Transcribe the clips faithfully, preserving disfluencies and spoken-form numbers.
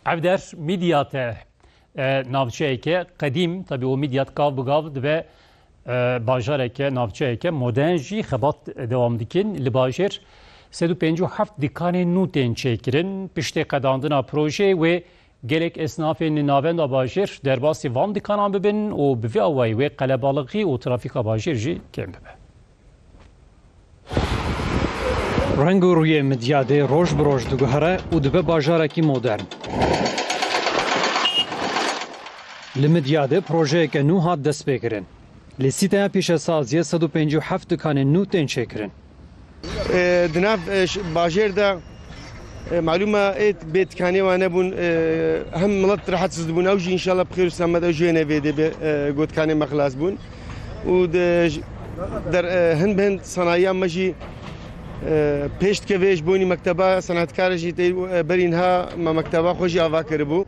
Evder Midyat e, e, navçeyeke qedîm, tabi o Midyat gav bi gav dibe, e, bajareke, navçeyeke modern jî xebat dewam dikin. Li bajêr sed û pêncî û heft dikanên nû tên çêkirin. Piştê qedandina projeyê wê gelek esnafên li navenda bajêr derbasî van dikanan bibin û bi vî awayî wê qelebalixî û trafîka bajêr jî kêm bibe. Reng û rûyê Midyadê roj bi roj diguhere û dibe bajarekî modern. Li Midyadê projeyeke nû hat destpêkirin. Li sîteya pîşesaziyê sed û pêncî û heft dikanên nû tên çêkirin. E, di nav, e, ş-, bajêr de, e, malûm e, ê bê dikanê wan nebûn, e, hem milet rehetsiz dibûn, ew jî înşallah bi xêr û selamet ew jî wêne vê dê bê, e, ku dikanê me xilas bûn. Û di j-, der, e, hin bi hin sanayiya me jî, e, pêş dikeve ji bonî mekteba senetkar jî tê, e, berî niha me mekteba xwe jî ava kiribû.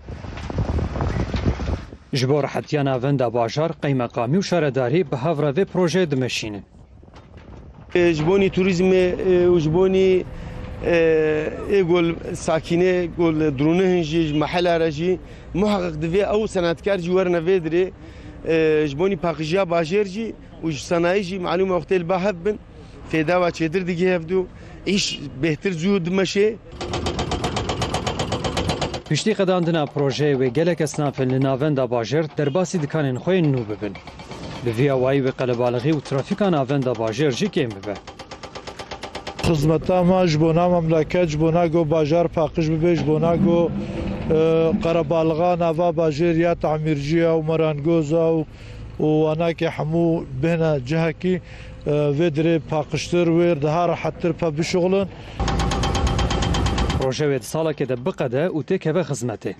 Ji bo rehetiya navenda bajar, qeymeqamî û şaredarî bi hev re vê projeyê dimeşînin. E, ji bonî turîzmê, e, û ji bonî, e, ê gol sakînê, gol dirûnihin jî, ji mehela re jî muheqeq divê ew senetkar jî werine vê dirê, e, ji bonî paqijiya bajêr jî û ji sanayî jî malûm e wextê li ba hev bin, fêda wa çêtir digihê hevdû, îş bêhtir zû dimeşê. Piştî qedandina projeyê wê gelek esnafên li navenda bajêr derbasî dikanên xwe yên nû bibin. Bi vî awayî wê qelebalixî û trafîka navenda bajêr jî kêm bibe. Xizmeta me ji bona memleket, ji bona ku bajar paqij bibe, ji bona ku, e, qerebalixa nava bajêr ya tamîrciya û merangoza û, û wanakê hemû bihne cihekî, e, vê dirê paqijtir wê daha rehettir pe bişuxulin. Proje wê di salekê de biqede û têkeve xizmetê.